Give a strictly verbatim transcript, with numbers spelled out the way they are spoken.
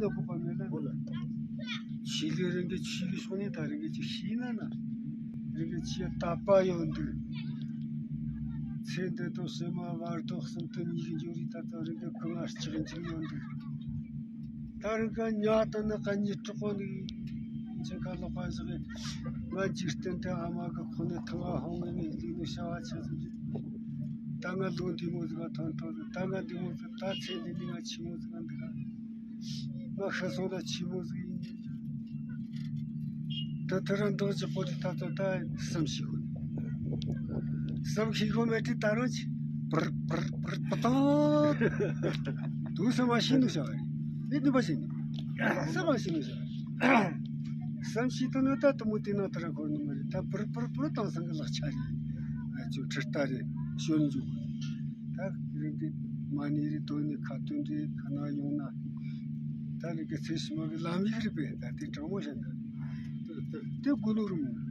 ལ་གོ་བ་མེད་ལ། ཆོས་ལས་རིང་གི་ཆོས་ཀྱི་ཕྱོགས་ནས་ད་རིང་གི་ཅིག་ཤེས་ན་ན། རིང་གི་ཆོས་དད་པ་ཡོད་འདུག་ཚེ་འདི་དང་ཕྱི་མ་བར་དོ་གསུམ་དུ་མྱུར་གྱི་འགྱུར་བའི་ད་ལྟ་རིང་གི་གང་ང་ལྕགས་འཛིན་ཡོད་འདུག་ད་རིང་གི་ཉ་དང་ནི་ག་ཉི་དྲག་པོ་འདུག་ཅིག་ག་ལོག་པ་ཞིག་ང་འཇིག་རྟེན་དུ་ཨ་མ་གི་ཁོག་ནས་ཐང་ང་ཧོང་ངེ་ནས་ལུས་ནས་བྱ་བ་ཆེ་ཟིག་ད་ང་ལོ་འདི་མོ་ཟིག་ག་ཐོན་ཐོན་ཟིག་ད་ང་འདི་མོ་ཟིག་ད་ཚེ་འདི་ནི་ང་ཆི་མོ་ཟིག་ག་འདུག་ག་ང་ཤི་སོང་ན་ཆི་མོ་ཟིག་ཡིན། ད་ཐུ་ར་འདོག་ཅི་པོ་ཏི་ད་ད་ད་བསམ་ཤེས་དགོས། བསམ་ཤེས་དགོས་མེད་དེ་ད་རང་ཅི་པར་པར་པར་པ་ཏང་། དུ་བསམ་མ་ཤེས་ནུ་བྱ་བ་རེད། ཨེ་ནུ་པ་ཤེས་ནི། བསམ་མ་ཤེས་ནུ་བྱ་བ་རེད། བསམ་ཤེས་ད་ན་ད་དུ་མོ་དེ་ན་ཐུ་ར་ཁོ་ནུ་མ་རེད། ད་པར་པར་པར་ཏང་སང་གི་ལག་ཆ་རེད། ཨ་ཅོ་ཁྲི་ལྟ་རེད། ཤོ་ནི་འཇུག་དགོས། ད་རིང་གི་མ་ཎི་རེད། དོན་ནི་ཁ་ཏོན་རེད། ཁ་ན་ཡོང་ན། ད་རིང་གི་ཚེ་ཕྱི་མ་གི་ལམ་ཡིག་རེད་པས། ད་དེ་དྲང་མོ་བཤད་ན། དེ་དགུ་ལོ་རུང་།